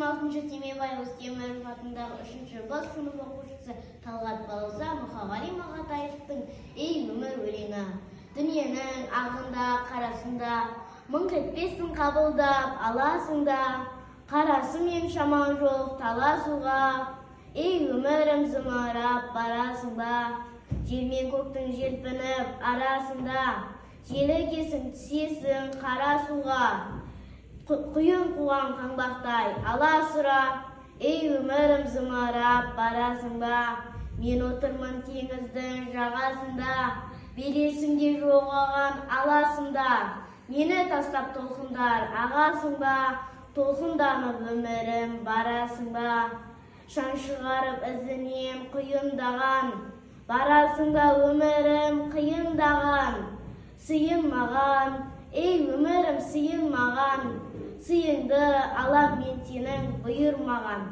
26 Темебай Өстеміров атындағы 3 Б сынып оқушысы Талғат Балауса Мұқағали Мақатаевтың «Ей, өмір» өлеңі. Дүниенің ағында, қарасында, мыңқ етпесін қабылдап аласың да, қарасымен шамаң жоқ таласуға. Ей, өмірім, зымырап барасың ба, жер мен көктің желпініп арасында, желігесің, түсесің қара суға, құйын қуған қаңбақтай аласұра. Ей, өмірім, зымырап барасың ба, мен отырмын теңіздің жағасында, белесімде жоғалған аласымда, мені тастап толқындар ағасың ба, толқынданып, өмірім, барасың ба, шаң шығарып ізінен құйындаған, барасың ба, өмірім, қиындаған. Сыйын маған, ей, өмірім, сыйын маған, сыйыңды алам мен сенің, бұйыр маған.